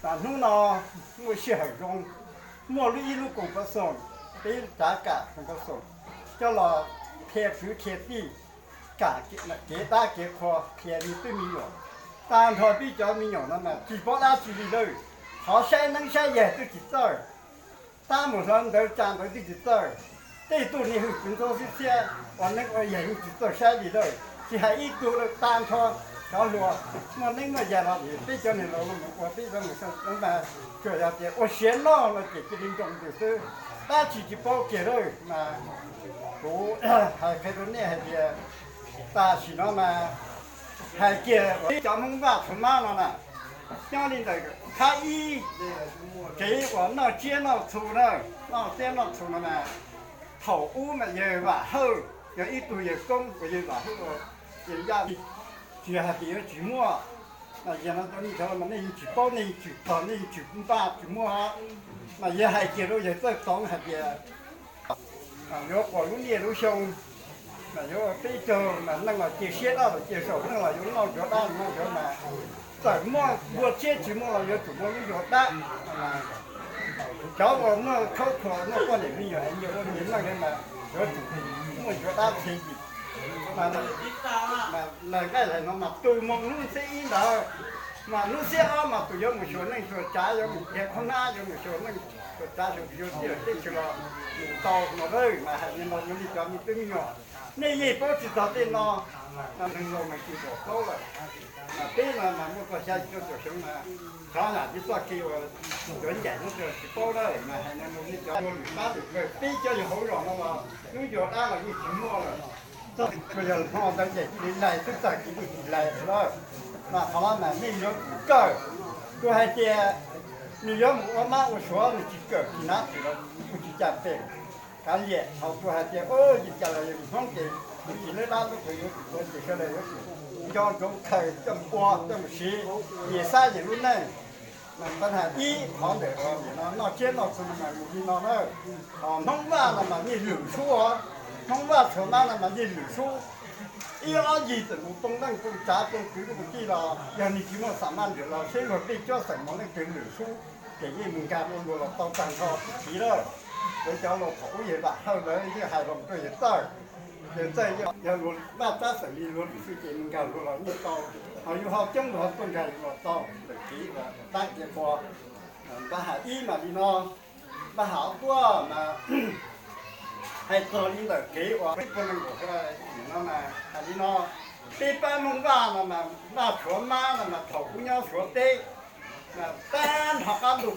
Mas hnub no muaj sij hawm zoo, muaj lub ib lub koom pab xoom, peb rov kam koom pab xoom coj los qhia kwv qhia tij, kam kev dab kev qhua, qhia li twb me nyuam. Tag nrho peb cov me nyuam no mas tsis paub dab tsi li lawm, qhov saib neeb saib yaig twb tsis txawj, tab mus hlo ntawd tsa ntawd twb tsis txawj. Tej tug niag hwj txwv ntxhov xwb thiab, ua neeb ua yaig yeej tsis txawj saib li lawm, tsis hais ib tug lawm. Tag nrho cov hluas muaj neeb muaj yaig los peb cov niag laus los mus ua peb cov niag xeeb mas tsuas yog tias ua siav noj no ces cia li nroo ntws xwb, dab tsi tsis paub kiag lawm mas. Kuv hais qhia rau nej hais tias tam sim no mas hais kiag uas peb cov Hmoob Vaj Txhua Mab no na, nyob li ntawm thab ib, kev uas noj tsiab noj txhu na, noj tsiab noj txhu no mas thaum ub mas yawg Vam Hawj, yog ib tug yawg koob uas yawg Vam Hawj ua, yawg Yaj, tsis hais tias yuav tsis muaj, mas yog no cov nej cov mas nej yeej tsis paub, nej yeej tsis pom, nej yeej tsis npaj tsis muaj. Mas yawg hais kiag rau yawg Txawj Toov hais tias yuav quas lub niaj lub xyoo, mas yuav ua peb caug mas neej los cia siab dab los cia saum, neej los yuav noj ntsuav dab noj ntsuav mas, txawm muaj npua tshiab tsis muaj los yuav tsum muaj lub ntuag dab. Cov uas muaj khaub thuas muaj poj niam me nyuam es nyias ua nyias neej li mas yuav tsum muaj ntsuav dab txhij. Mas lawv nqaij lawv no mas tus mus hnub xiab ib ntawd, mas hnub xiab ob mas tus yuav mus xyuas neej xyuas tsav, yuav mus dhia qhob hnab, yuav mus xyuas neej xyuas tsav, xyuas teb xyuas chaw los mus tau no lawm. Mas hais li no rau nej cov me tub me nyuam, nej yeej paub tsis txog tej no, neeg laus mas tsis pom paub lawm. Mas peb no mas muaj txog xya caum cuaj caum xyoo mas, xyov yam li txoj kev uas cov ncaim no tsis paub lawm. Mas hais li no rau nej cov ua lwm pab lwm kawg, peb cov yog hauv zos no los lub ntuag dab los yeej tsis muaj lawm. Tsuas yog hmo ntawd ces cia li lais xwb, txawm cia li tsis lais lawm. Mas qhov no mas nej yuav tsum kawm. Kuv hais tias nws yuav mus ua mab ua suav nws tsis kawm tsis nab tsis los kuj tsis caj pem. Kav liam, thaum kuv hais tias ua li cas los yog Hmoob ces nws tsis lab dab lub qhov yuav tsum ua ces sawv daws yuav tsum nco ntsoov khaws coj mus ua coj mus siv, nyias xab nyias lub neej. Mas pab hais ib qhov ntawm no, noj tsiab noj txhu no mas mus li no na. Hos Hmoob Vaj no mas yog lwm sub os, Hmoob Vaj Txhua Mab no mas yog lwm sub. Ib ob yig txawm mus poob neej poob tsav poob kwv poob tij los yog nws tsis muaj xam maj nrhiav los seb luag peb cob xeem mus leej twg lwm sub, ces yeej mus nkag rau luag los tau tag nrho tib si lawm. Lawv cov laus thaum ub yawg Vam Hawj lawv yeej hais los rau yawg Txawj, yawg Txawj yog luag Vaj Tsab xeem li luag lwm xwb ces mus nkag luag los yeej tau. Hos yus ho coob luag ho tuaj nkag yus los tau. Ntawm kev uas dab kev qhua, npaj hais ib mas li no, npaj hais ob tuaj mas hais txog li ntawm kev uas peb puav leej nkaus no mas hais li no, peb pab Hmoob Vaj no mas Vaj Txhua Mab no mas thaum ub nyob Suav teb, mas tag nrho qab ntuj